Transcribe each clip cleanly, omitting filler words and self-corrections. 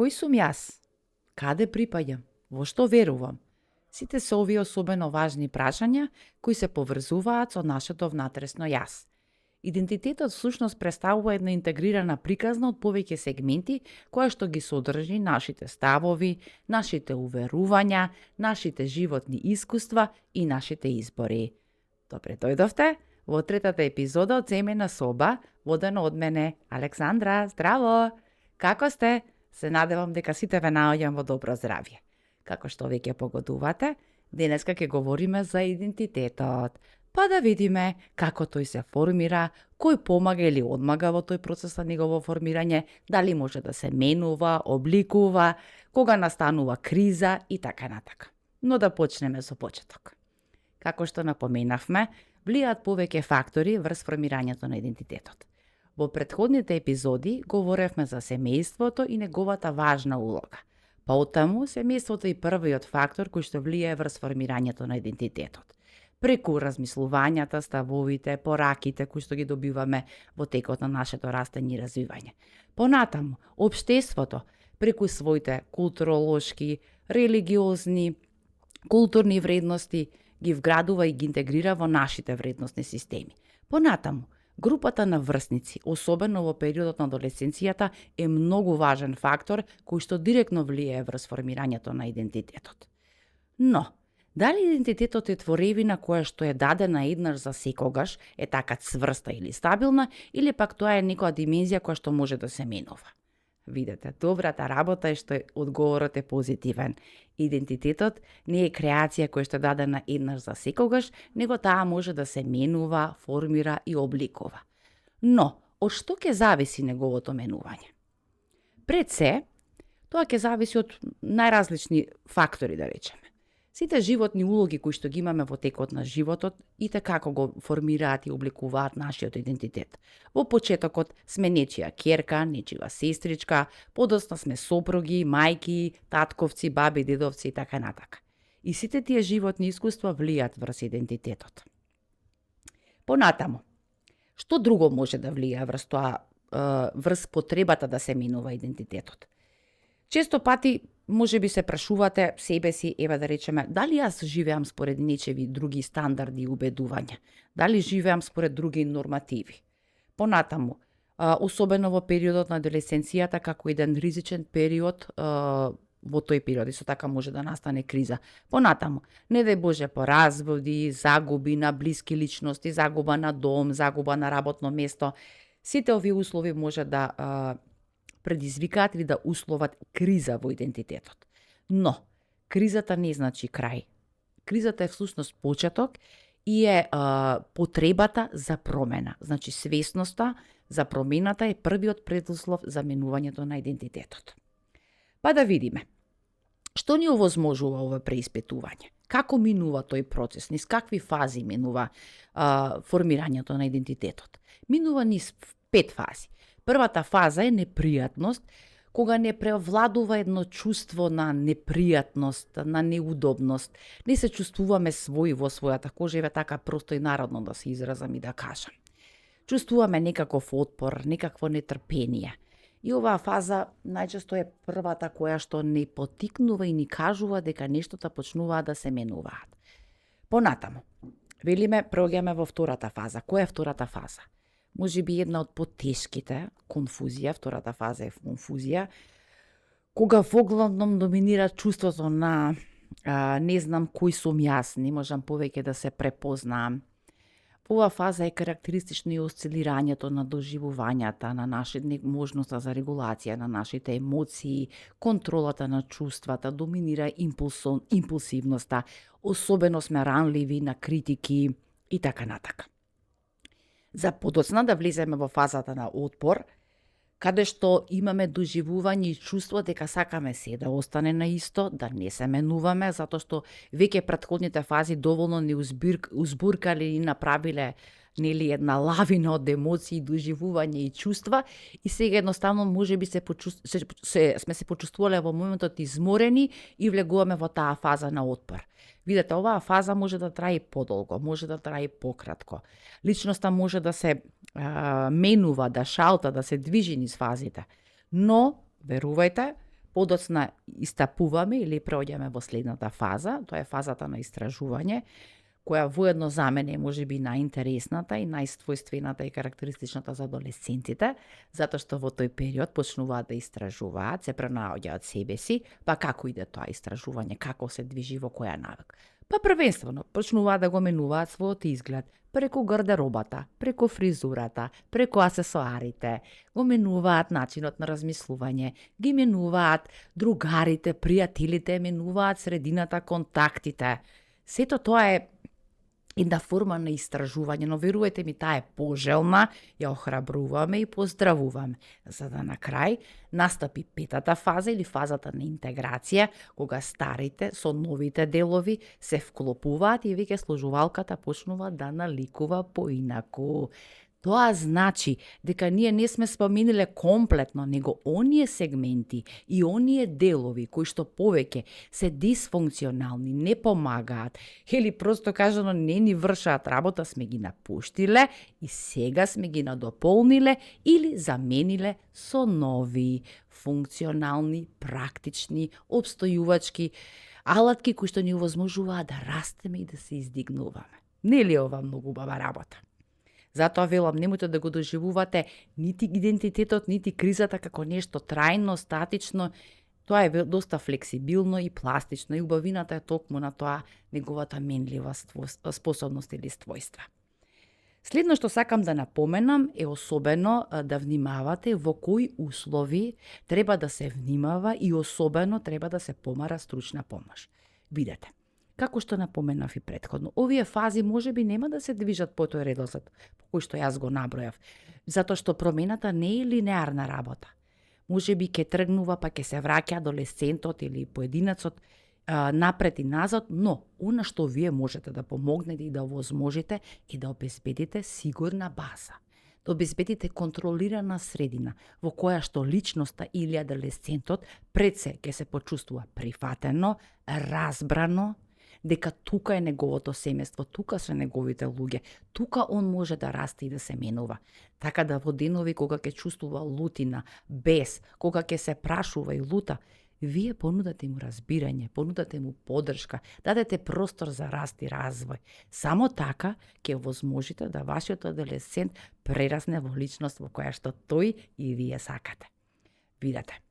Кој сум јас? Каде припаѓам? Во што верувам? Сите се овие особено важни прашања кои се поврзуваат со нашето внатресно јас. Идентитетот всушност представува една интегрирана приказна од повеќе сегменти која што ги содржи нашите ставови, нашите уверувања, нашите животни искуства и нашите избори. Добре дојдовте во третата епизода од Семејна соба, водена од мене, Александра. Здраво! Како сте? Се надевам дека сите ве наоѓам во добро здравје. Како што веќе погодувате, денеска ќе говориме за идентитетот. Па да видиме како тој се формира, кој помага или одмага во тој процес на негово формирање, дали може да се менува, обликува, кога настанува криза и така натака. Но да почнеме со почеток. Како што напоменавме, влијаат повеќе фактори врз формирањето на идентитетот. Во претходните епизоди говоревме за семејството и неговата важна улога. Па оттаму, семејството е првиот фактор кој што влијае врз формирањето на идентитетот. Преку размислувањата, ставовите, пораките кои што ги добиваме во текот на нашето растење и развивање. Понатаму, општеството, преку своите културолошки, религиозни, културни вредности, ги вградува и ги интегрира во нашите вредносни системи. Понатаму, групата на врсници, особено во периодот на адолесценцијата, е многу важен фактор кој што директно влијае врз формирањето на идентитетот. Но, дали идентитетот е творевина која што е дадена еднаш за секогаш, е така цврста или стабилна, или пак тоа е некоја димензија која што може да се менува? Видете, добрата работа е што одговорот е позитивен. Идентитетот не е креација која што е дадена еднаш за секогаш, него таа може да се менува, формира и обликува. Но, од што ќе зависи неговото менување? Пред се, тоа ќе зависи од најразлични фактори, да речеме. Сите животни улоги кои што ги имаме во текот на животот и како го формираат и обликуваат нашиот идентитет. Во почетокот сме нечија ќерка, нечија сестричка, подоцна сме сопруги, мајки, татковци, баби, дедовци и така натака. И сите тие животни искуства влијаат врз идентитетот. Понатаму, што друго може да влијае врз тоа, врз потребата да се менува идентитетот? Често пати може би се прашувате себе си, еве да речеме, дали јас живеам според нечеви други стандарди и убедувања? Дали живеам според други нормативи? Понатаму, особено во периодот на адолесценцијата, како еден ризичен период, во тој период исто така може да настане криза. Понатаму, не дај Боже по разводи, загуби на блиски личности, загуба на дом, загуба на работно место. Сите овие услови може да предизвикаат или да условат криза во идентитетот. Но, кризата не значи крај. Кризата е всушност почеток и е потребата за промена. Значи, свесноста за промената е првиот предуслов за менувањето на идентитетот. Па да видиме, што ни овозможува ова преиспитување? Како минува тој процес? Низ какви фази минува формирањето на идентитетот? Минува низ 5 фази. Првата фаза е непријатност, кога не превладува едно чувство на непријатност, на неудобност. Не се чувствуваме своји во својата кожа, еве така просто и народно да се изразам и да кажам. Чувствуваме некаков отпор, некакво нетрпение. И оваа фаза најчесто е првата која што не поттикнува и ни кажува дека нештота почнуваат да се менуваат. Понатаму, велиме, проѓаме во втората фаза. Која е втората фаза? Може би една од потешките, конфузија, втората фаза е конфузија, кога воглавном доминира чувството на не знам кој сум јас, не можам повеќе да се препознаам. Ова фаза е карактеристична и осцилирањето на доживувањата, на нашите можноста за регулација на нашите емоции, контролата на чувствата, доминира импулсивноста, особено сме ранливи на критики и така натака. За подоцна да влеземе во фазата на отпор, каде што имаме доживување и чувство дека сакаме се да остане на исто, да не се менуваме, затоа што веќе претходните фази доволно не узбуркале и направиле една лавина од емоции, доживување и чувства, и сега едноставно можеби сме се почувствувале во моментот изморени и влегуваме во таа фаза на отпор. Видете, оваа фаза може да трае подолго, може да трае пократко. Личноста може да се менува, да шалта, да се движи низ фазите. Но, верувајте, Подоцна истапуваме или преоѓаме во следната фаза, тоа е фазата на истражување, која воедно за мене е можеби најинтересната и најствојствената и карактеристичната за адолесцентите, затоа што во тој период почнуваат да истражуваат, се пренаоѓаат себе си, па како иде тоа истражување, како се движи во која навик. Па првенствено почнуваат да го менуваат својот изглед, преку гардеробата, преку фризурата, преку аксесоарите, го менуваат начинот на размислување, ги менуваат другарите, пријателите, менуваат средината, контактите. Сето тоа е една форма на истражување, но верувате ми, таа е пожелна, ја охрабруваме и поздравуваме, за да на крај настапи петата фаза или фазата на интеграција, кога старите со новите делови се вклопуваат и веќе сложувалката почнува да наликува поинаку. Тоа значи дека ние не сме спомениле комплетно, него оние сегменти и оние делови кои што повеќе се дисфункционални, не помагаат, или просто кажано не ни вршаат работа, сме ги напуштиле и сега сме ги надополниле или замениле со нови, функционални, практични, обстојувачки алатки кои што ни овозможуваат да растеме и да се издигнуваме. Нели е ова многу убава работа? Затоа велам, немојте да го доживувате нити идентитетот, нити кризата како нешто трајно, статично. Тоа е доста флексибилно и пластично и убавината е токму на тоа неговата менлива способност или ствојства. Следно што сакам да напоменам е особено да внимавате во кои услови треба да се внимава и особено треба да се помара стручна помош. Видете, како што напоменав и претходно, овие фази можеби нема да се движат по тој редослед по кој што јас го набројав, затоа што промената не е линеарна работа. Можеби ќе тргнува па ќе се враќа адолесцентот или поединецот напред и назад, но она што вие можете да помогнете и да овозможите е да обезбедите сигурна база, да обезбедите контролирана средина во која што личноста или адолесцентот пред се ќе се почувствува прифатено, разбрано, дека тука е неговото семејство, тука се неговите луѓе, тука он може да расте и да се менува. Така да во денови кога ќе чувствува лутина, бес, кога ќе се прашува и лута, вие понудате му разбирање, понудате му поддршка, дадете простор за раст и развој. Само така ќе возможите да вашиот адолесцент прерасне во личност во која што тој и вие сакате. Видете,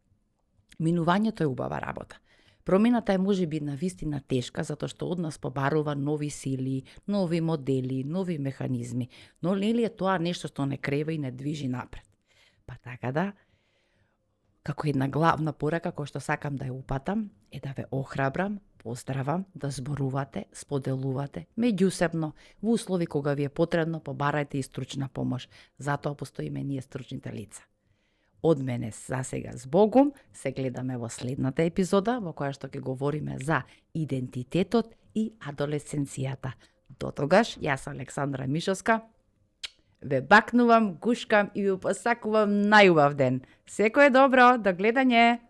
минувањето е убава работа. Промената е можеби навистина тешка, затоа што од нас побарува нови сили, нови модели, нови механизми, но нели е тоа нешто што не крева и не движи напред. Па така да, како една главна порака која што сакам да ја упатам, е да ве охрабрам, поздравам, да зборувате, споделувате, меѓусебно, во услови кога ви е потребно, побарајте и стручна помош. Затоа постоиме ние стручните лица. Од мене за сега збогум, се гледаме во следната епизода во која што ќе говориме за идентитетот и адолесценцијата. До тогаш, јас Александра Мишовска, ве бакнувам, гушкам и ви посакувам најубав ден. Секое добро, до гледање!